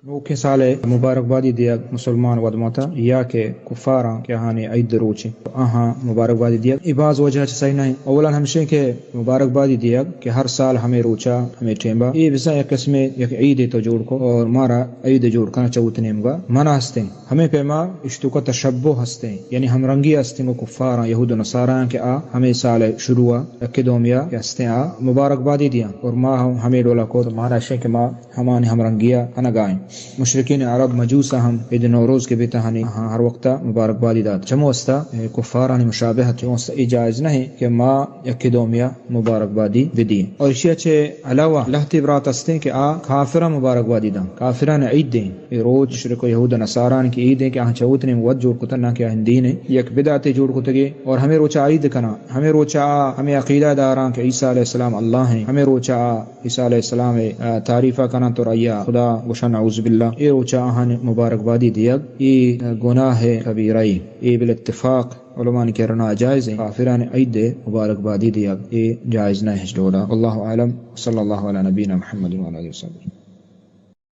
نوکیں سال ءِ مبارکبادی دیگ مسلمان ودمتا یا کہ کفاراں کہ آہانی عید روچ ایں، آہاں مبارکبادی دیگ، اے باز وجہ چہ صحیح نہ ایں۔ اولاً ہمشیں کہ مبارکبادی دیگ کہ ہر سال ہمے روچا، ہمے ٹیمبا، اے بزاں یک قسمے یک عیدے تو جوڑ کو اور مارا عید جوڑ کنگ چہ وت نیمگا منع ہستیں۔ ہمے پیما اشتوکا تشبہ ہستیں، یعنی ہمرنگی ہستیں گوں کفاراں، یہود و نصاراں کہ آ ہمے سال ءِ شروع ءَ یکے دومیا کہ ہستیں آ مبارکبادی دیاں اور ما ہم ہمے ڈولا کو، تو مارا شیں کہ ما ہمانی ہمرنگیا کنگا ایں۔ مشرکین عرب مجوس ہم عید نوروز کہ بیتا ہنی، آہاں ہر وقتا مبارکبادی دات۔ چمو استا، اے، کفارانی مشابہت، چمو استا اے جائز نہ ایں کہ ما یکے دومیا مبارکبادی بدی۔ اور اشیا چہ علاوہ لہتے برات ہستیں کہ آ کافراں مبارکبادی داں، کافران عید دیں۔ اے روچ مشرک و یہود و نصاران کہ عید ایں کہ آہاں چہ وت نیم وت جوڑ کتا، نہ کہ آہن دین ایں۔ یک بدعتے جوڑ کتگے اور ہمے روچا عید کناں، ہمے روچا آ ہمے عقیدہ داراں کہ عیسیٰ علیہ السلام اللہ ایں، ہمے روچا آ عیسیٰ علیہ السلام ءِ، آ، تعریفا کناں تو آئیا خدا گوشاں، نعوذ باللہ۔ اے روچا آہان مبارکبادی دیگ، اے، آ، گناہ کبیرہ ایں۔ اے بالاتفاق علماء کرا ناجائز ایں۔ کافران عید مبارکبادی دیگ، اے جائز نہ ایں ہچ ڈولا۔ واللہ اعلم۔ صلی اللہ علی نبینا محمد وعلی آلہ وصحبہ۔